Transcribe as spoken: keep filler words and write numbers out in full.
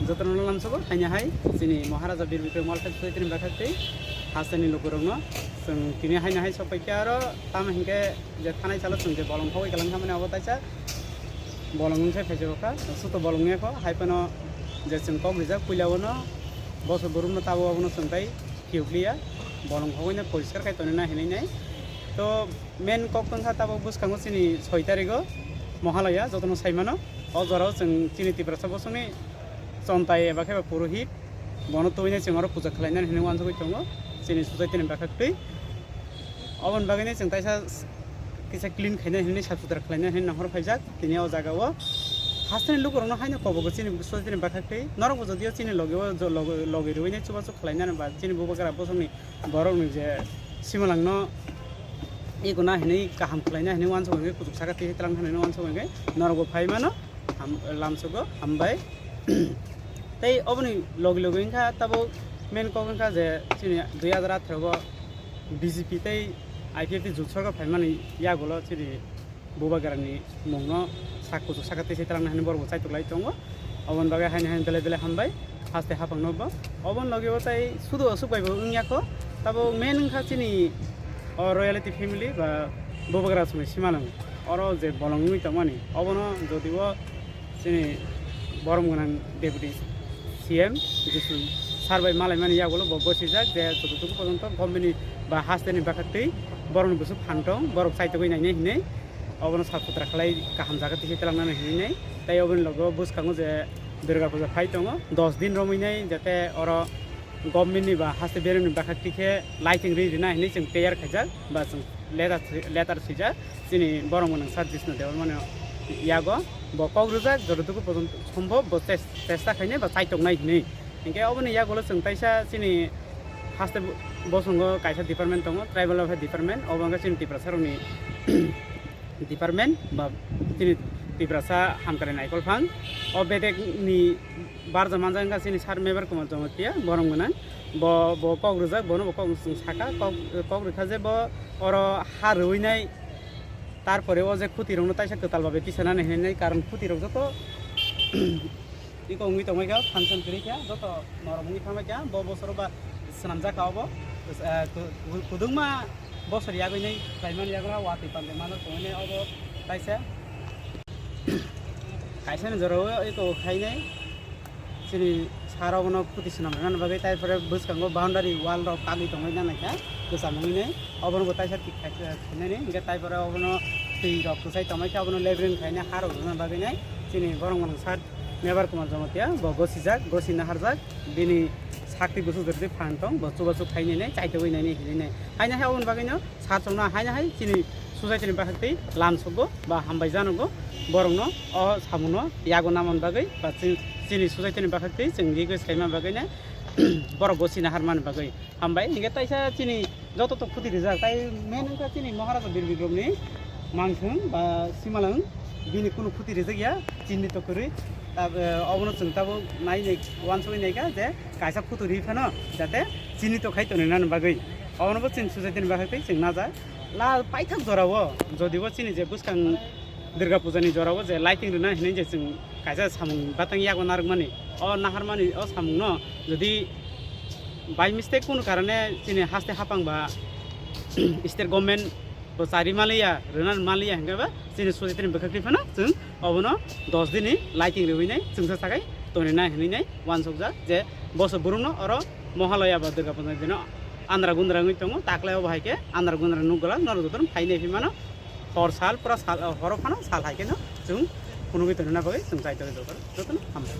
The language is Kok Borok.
Jotono lamsogo haino hai chini Maharaja Bir Bikram Welfare Society ni bakhaktwi hasteni lukurokno chwng tini haino hai sokpaikha aro tamo hinkhe je thanai salo chwng je bolong hogwi kalang thamani abo taisa bolong wngkhe phaisokha, suto bolong wngya kho, hai phano je chwng kok rijak puila bono bosor borokno tabo abono chwng tai phiyokliya, bolong hogwino poriskar khai tonina hinwi nai. To main kok wngkha tabuk bwskango chini soi tarigo Mohalaya, jotono saimano. O jorao chwng chini Tiprasa bosongni chontai eba khe ba purohit, bono tubui nai chwng oro puja khlainani hinwi uansugui tongo chini society ni bakhaktwi. Oboni bagwi nai chwng taisa kisa clean khainani hinwi sap sutra khlainani hinwi nahor phaijak tini o jaga o. Hasteni lukurokno haino kobogo chini society ni bakhaktwi. Norokbo jodio chini logi o jo-, logi, logi rwui nai chubachu khlainani ba chini bubagra bosongni borokni je simalangno eko na hinwi kaham khlaina hinwi uansuk hwnwi kuchuk saka twi twlang hinwi uansuk hwnwi norokbo phai mano ham-, lamsogo hambai. Tei oboni logi logi wngkha tabuk main kok wngkha je chini dui hazar atharo o B J P tei I P F T jot sorkar phaimani yagulo chini bubagrani mungno sak kuchuk saka twi se twlang hinwi borokbo chaitok lai tongo. Oboni bagwi haino haino belai belai hambai haste haphangno bo. Oboni logi o tai sudu aswk bai bo wngya kho. Tabuk main wngkha chini o royalty family ba bubagra songni simalwng oro je bolong wngwi tongmani obono jodi o chini borom gwnang deputy C M Jisu sir bai malaimani yagulo bo bosijak je jototoku pojonto government ni ba hasteni bakhaktwi borokni bwswk phan tong borok chaitogwi nainai hinwi obono sap sutra khlai kaham jaga tisi twlangnani hinwi nai. Tei oboni logo bwskango je Durga puja phai tongo dos din romwi nai jate oro government ni ba haste beremni bakhaktwi khe lighting ri rina hinwi chwng teyar khaijak ba chwng letter, letter swijak chini borok mwnang sir Jisnu Debbarmani yago bo kok rwjak jototoku pojonto sombhob bo ches-, chesta khainai ba chaitoknai hinwi. Hinkhe oboni yagulo chwng taisa chini haste bo-, bosongo kaisa department tongo, tribal welfare department, obo wngkha chini Tiprasa rokni department ba chini Tiprasa hamkrai naikolphang. O bedekni barja manjak wngkha chini sir Mebar Kumar Jamatia, borom gwnang. Bo, bo kok rwjak, bono bo kok chwng saka, kok, kok rwkha je bo oro ha rwinai, tarpore o je khuti rokno taisa kwtal babe tisanani hinwi nai, karon khuti rok joto iko wngwi tongwi kha, function kwrwi kha, joto norok wngwi thangbai kha, bo bosoro ba swnamjak kha obo, eh, ku-, ku-, kudungma bosor yagwi nai khlaimani yagra watwi pandai mano tongwi nai obo taisa. Kaisani jorao eko khainai chini sir rokno khuti swnam rwna bagwi, tai pore bwskango boundary wall rok kagwi tongwi nai kha kwcham wngwi nai, obono bo taisa thik khai khe khainani, hinkhe tai pore obono twi rok kwchai tongwi khe obono leveling khaina ha rok rwna bagwi nai chini borok mwnang sir Mebar Kumar Jamatia bo gosijak, gosi naharjak, bini sakti bwswk jordi phan tong, bo chubachu khainai nai, chaitogwi nai nai hinwi nai. Haino hai oboni bagwino sir chongno haino hai chini society ni bakhaktwi lamsogo ba hambai janogo borokno o samungno yago namani bagwi ba chi-, chini society ni bakhaktwi chwng request khaimani bagwino borok gosi naharmani bagwi. Hambai, hinkhe taisa chini joto to khuti rijak, tai main wngkha chini Maharaja Bir Bikramni mangthwng ba simalwng, bini kunu khuti rijak ya, chini to kwrwi. Tab-, eh, obono chwng tabuk nai nai uansugwi naikha je kaisa khuti ri phano jate chini to khai tonwi nani bagwi. Obono bo chini society ni bagwi tei chwng najak. La paithak jorao jodi bo chini je bwskang Durga puja ni jorao je lighting rwna hinwi je chwng kaisa samung batang yago narwkmani, o naharmani o samungno jodi by mistake kunu karone chini haste haphang ba state government bo chari maliya, rwna maliya hinkhe ba chini society ni bwkhak twi phano chwng obono dos dini lighting rwinai chwngsa sakai tonina hinwi nai uansukjak je boso burumno oro Mohalaya ba Durga puja dino andra gundra wngwi tongo, taklai obo hai khe andra gundra nukgwlak norok jotono phainai phi mano. Hor sal pura sal, horo phano sal hai kheno chwng phunugwi tonina bagwi chwng chai tongwi jotono, jotono hambai.